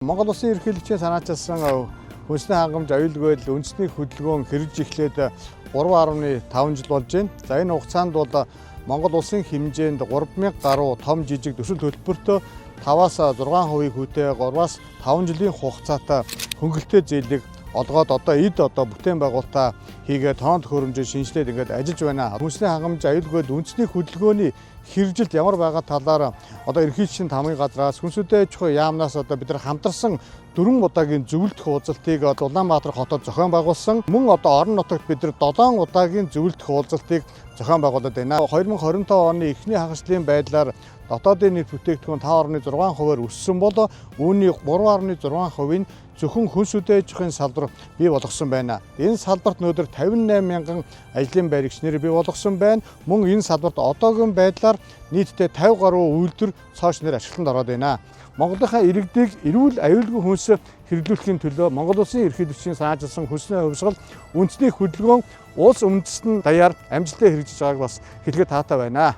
Монгол Улсын ерөнхийлөгчийн санаачилсан хүнсний хангамж, аюулгүй байдал, үндэсний хөдөлгөөн хэрэгжиж эхлээд 3.5 жил болж байна. За, энэ хугацаанд бол Монгол Улсын хэмжээнд 3000 гаруй том жижиг төсөл төлбөртөө 5-аас 6% хүүтэй 3-аас 5 жилийн хугацаатай хөнгөлөлттэй зээлийг олгоод одоо эд одоо бүтээн байгуулалтаа хийгээ тоон төхөөрөмжөө шинэчлээд ингээд ажиллаж байна. Хүнсний хангамж, аюулгүй байдал, үндэсний хөдөлгөөний хэрэгжилт ямар байгаа талаар одоо ерөнхийлөгчийн тамгын газраас, хүнс хөдөө аж ахуйн яамнаас одоо бид нар хамтарсан дөрвөн удаагийн зөвлөх уулзалтыг Улаанбаатар хотод зохион байгуулсан. Мөн одоо орон нутагт бид нар 7 удаагийн зөвлөх уулзалтыг зохион байгуулад байна. 2025 оны эхний хагас жилийн байдлаар дотоодын нийт бүтээгдэхүүн 5.6%-аар өссөн бол үүний 3.6% нь зөвхөн хүнс хөдөө аж ахуйн салбар бий болгосон байна. Энэ салбарт өнөөдөр 58 мянган ажлын байр эрхчлэнээр бий болгосон байна. Мөн энэ салбарт одоогийн байдлаар нийтдээ 50 гаруй үйлдвэр цоо шинээр ашиглалтанд ороод байна. Монголынхаа иргэдийг эрүүл аюулгүй хүнс хэрэглүүлэхийн төлөө Монгол Улсын ерөнхийлөгчийн санаачилсан хүнсний хувьсгал, үндэсний хөдөлгөөн улс үндэстэн даяар амжилттай хэрэгжиж байгааг бас хэлэхэд таатай байна.